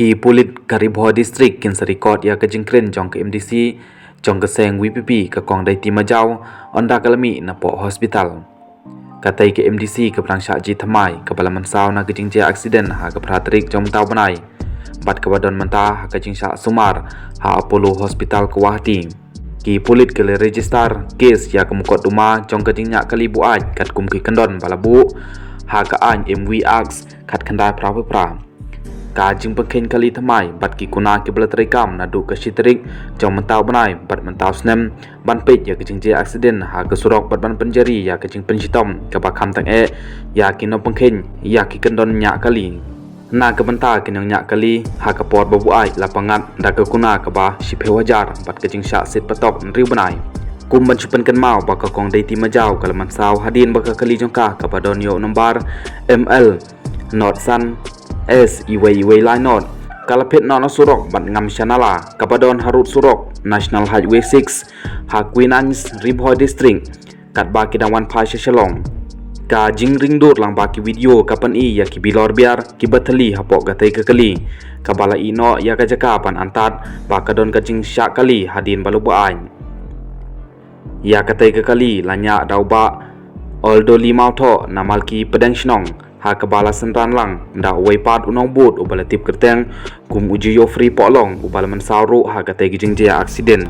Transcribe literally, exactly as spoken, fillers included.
Ki pulit ka Ri Bhoi District kin sa record ïa ka jingkren jong ka M D C jong ka seng V P P ka Kong Daiti Majaw, ynda ka la mih napoh hospital. Katei ka M D C kaba dang shah jia thymmai kaba la mynsaw na ka jingjia accident ha ka phra tarik jong mynta u bnai, bad kaba don mynta ha ka jingshah sumar ha Apollo Hospital Guwahati. Ki pulit ki la register case ïa ka mukotduma jong ka jingñiah kali buaid katkum ki kyndon ba la buh ha ka aiñ M V Act khatkhyndai phra phra. Ka jingpynkhein kali thymmai bad ki kuna kiba la treikam naduh ka shi tarik jong mynta u bnai bad mynta u snem ban peit ïa ka jingjia accident ha ka surok bad ban pynjari ïa ka jingpynshitom kaba kham tang eh ïa ki nongpynkhein ïa ki kyndon ñiah kali. Na ka bynta ki nongñiah kali ha ka por ba buaid la pynngat da ka kuna kaba shiphew hajar bad ka jingshah siat patok hynriew bnai. Kum ban shu pynkynmaw ba ka Kong Daiti Majaw ka la mynsaw hadien ba ka kali jong ka kaba don ïa u nombar M L not san S iwei iwei lai not ka la phet noh na surok bad ngam sha nala kaba don harud surok National Highway six ha Quinine, Ri Bhoi District, katba ki dang wan phai sha Shillong. Ka jingring dur lang ba ki video ka pyni ïa ki bilor biar kiba thylli hapoh katei ka kali kaba la ïeh noh ïa ka jaka ban antad ba ka don ka jingshah kali hadien ba la buaid. Ïa katei ka kali la ñiah da u Bah Oldoli Mawthoh na Malki Pdeng Shnong, ha kaba la synran lang da uwei pat u nongbud uba la tip kyrteng kum u Geoffrey Pohlong uba la mynsaw ruh ha katei ka jingjia accident.